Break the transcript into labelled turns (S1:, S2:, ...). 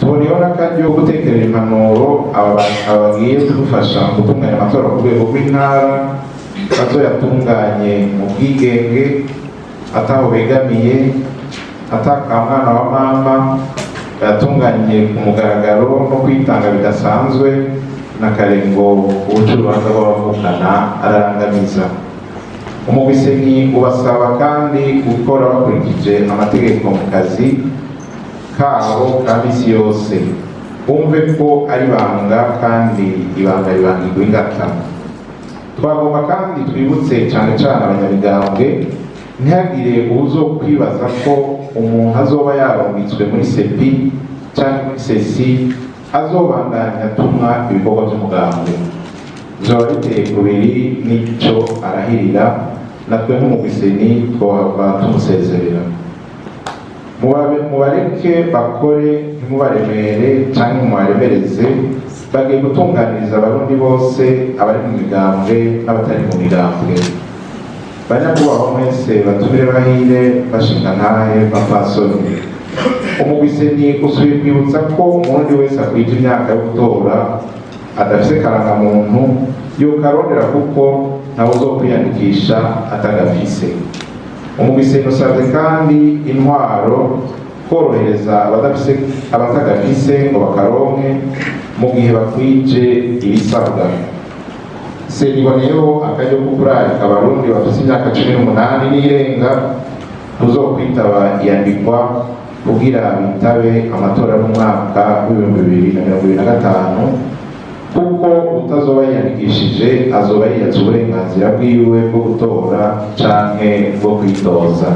S1: Tuboneyeho n'akaryo ko gutekerera impanuro aba bagiye kudufasha mu gutunganya amatora ku rwego rw'intara: bazoyatunganye mu bwigenge, ataho begamiye, ata kamwana wa mama, bayatunganye ku mugaragaro no kwitanga bidasanzwe. Na kare ngo uwuca urubanza rw'abavukana ararangamiza. Umugwi CENI ubasaba kandi gukora bakurikije amategeko mu kazi kabo ka misi yose. Bumve ko ari ibanga, kandi ibanga ribangirwa ingata. Twagomba kandi twibutse cyane cyane abanyamigambwe: ntihagire uwuzokwibaza ko umuntu azoba yarungitswe muri CEPI cyangwa muri CECI azobandanya atumwa ibikorwa by'umugambwe. Vyoba biteye kubiri n'ico arahirira, natwe nk'umugwi CENI twohava tumusezerera. Mubareke bakore, ntimubaremere canke mubaremereze. Bagiye gutunganiriza Abarundi bose, abari mu migambwe n'abatari mu migambwe. Banyakubahwa mwese, batumire bahire, bashingantahe, bapfasoni, umugwi CENI usubiye kwibutsa ko Umurundi wese akwije imyaka yo gutora adafise karangamuntu yokarondera, kuko ntawe uzokwiyandikisha atagafise. Umugwi CENI usabye kandi intwaro korohereza abadafise, abatagafise ngo bakaronke mu gihe bakwije ibisabwa. CENI iboneyeho akaryo ko kurarika Abarundi bafise imyaka 18 n'irenga kuzokwitaba iyandikwa kugira bitabe amatora y'umwaka w'2025, kuko utazoba yiyandikishije azoba yiyatse uburenganzira bwiwe bwo gutora canke bwo kwitoza.